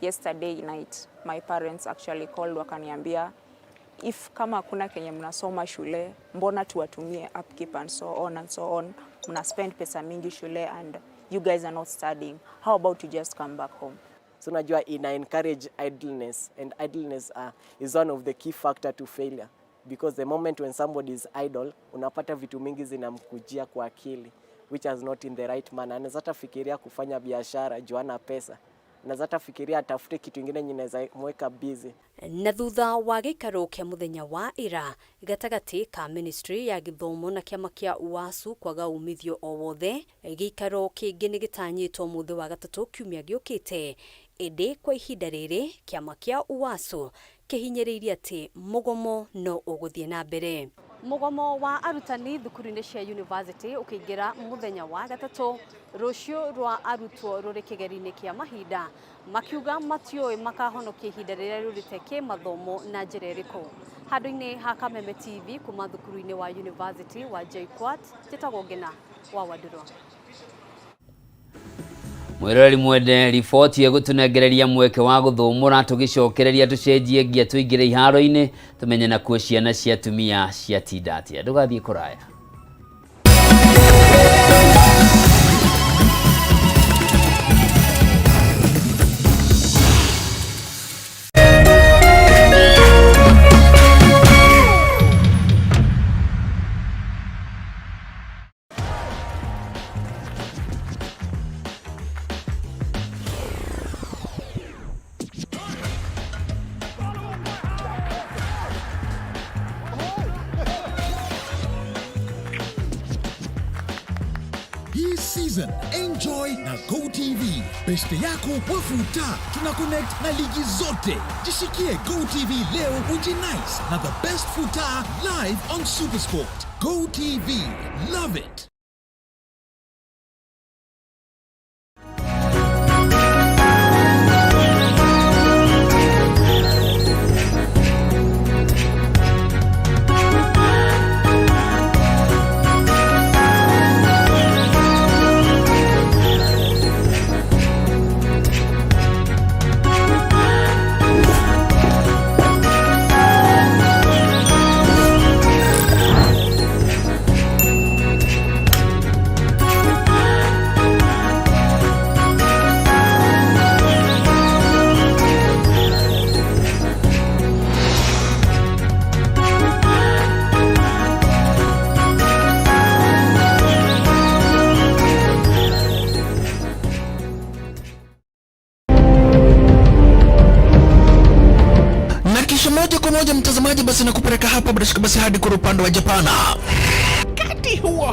Yesterday night my parents actually called, wakaniambia if kama hakuna kenye mnasoma shule, mbona tuwatumie upkeep and so on and so on, mna spend pesa mingi shule and you guys are not studying, how about you just come back home? So unajua ina encourage idleness, and idleness is one of the key factor to failure, because the moment when somebody is idle, unapata vitu mingi zinamkujia kwa akili which is not in the right manner. Anaweza hata fikiria kufanya biashara juu hana pesa, anaweza hata fikiria atafute kitu ingine yenye inaweza mweka busy. Na thutha wa gĩikaro kĩa mũthenya wa ira gatagatĩ ka ministry ya gĩthomo na kĩama kĩa UASU kwaga umithio o wothe, gĩikaro kĩngĩ nĩ gĩtanyĩtwo mũthĩ wa gatatũ kiumia gĩũkĩte. Ĩndĩ kwa ihinda rĩrĩ kĩama kĩa UASU kĩhinyĩrĩirie atĩ mũgomo no ũgũthiĩ na mbere. Mũgomo wa arutani thukuru-inĩ cia university ũkĩingĩra mũthenya wa gatatũ, rũciũ rwa arutwo rũrĩ kĩgeri-inĩ kĩa mahinda, makiuga matiũĩ makahonokia ihinda rĩrĩa rĩũrĩte kĩmathomo na njĩra ĩrĩkũ. Handũ-inĩ ha Kameme TV kuma thukuru-inĩ wa university wa JKUAT, njĩtagwo Ngina wa Wandũrũ. Mwiroreri mwende, riboti ĩgũtũnengereria mweke wa gũthũmũra tũgĩcokereria tũcenjie ngia tũingĩre iharo-inĩ tũmenye nakuo ciana cia atumia ciatinda atĩa. Ndũgathiĩ kũraya. Hii season enjoy na GoTV. Beste yako wafuta, tuna connect na ligi zote. Jishikie GoTV leo ujinice na the best futa live on Supersport. GoTV, love it. Na kisha moja kwa moja mtazamaji, basi nakupeleka hapa bila shaka basi hadi kwa upande wa Japana. Wakati huo